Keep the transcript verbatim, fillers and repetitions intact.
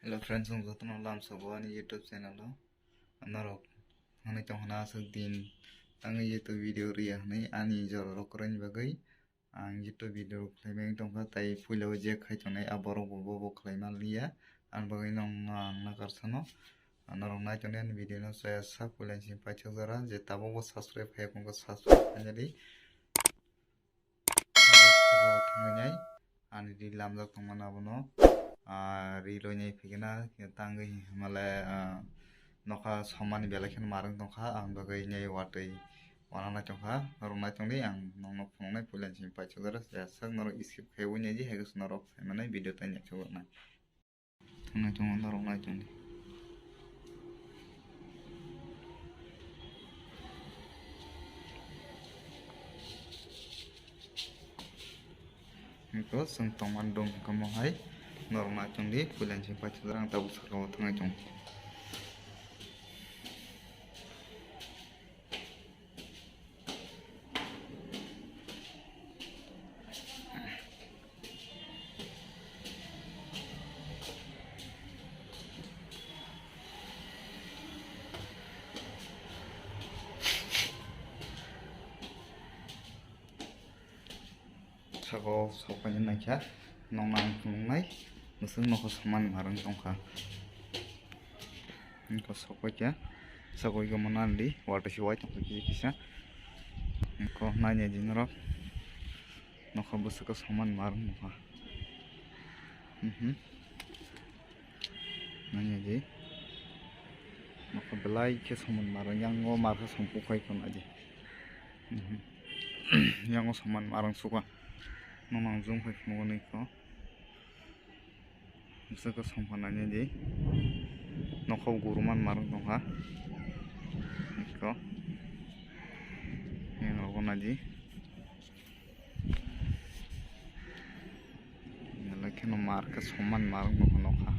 Hello friends, nwng jotono lamsogo ani YouTube channel o. Norok hwnwi tongkhana aswk din tangwi YouTube video rwya hwnwi ani jorarok kwrwini bagwi ang YouTube video khlaimani tongkha, tai puila o je khai tongnai a borok bo bo khlaima liya. Ani bagwi nwng ang nakarsono norok nai tongnai ani video no chaya sak puila simi paithak jora je tabuk bo subscribe khai wngkha subscribe khainani. Thangwi nai ani ri lamjak tongmani abono, ah, ri loinai phikena tangwi himalai, ah, nokha somani belai kheno marwng tongkha, ang bagwi nai watwi wananai tongkha, norok nai tongdi ang nokno phunuknai puila simi paithak jora sak norok skip khaiwi naidi, hai khe norok saimanai video tai naithok nai. Thangwi tongo norok nai tongdi. Eko chwng tongmani dong kamo hai norok nai tongdi puila simi paithak jora ang tabuk saka o thangwi tongo. Saka o sokphai naikha, nokno ang phunuknai, bwswk nokha somani marwng tongkha. Nokha sokphai kha, saka o iko mwnandi, watwi se wai tongkha kisa kisa. Nokha nainai di norok, nokha bwswk somani marwng nokha. Mhm. Nanya di. Nokha belai khe somani marwng, yang o marwng song kukhai khwna di. Mhm. Yang o somani marwng suka. Nokno ang zoom khai phunukgo nai kho. Bwswk khe songkha nanya di. Nokha o gurumani marwng tongkha. Nai kho. Yang rogo nai di. Belai kheno mar khe somani marwk nokha nokha.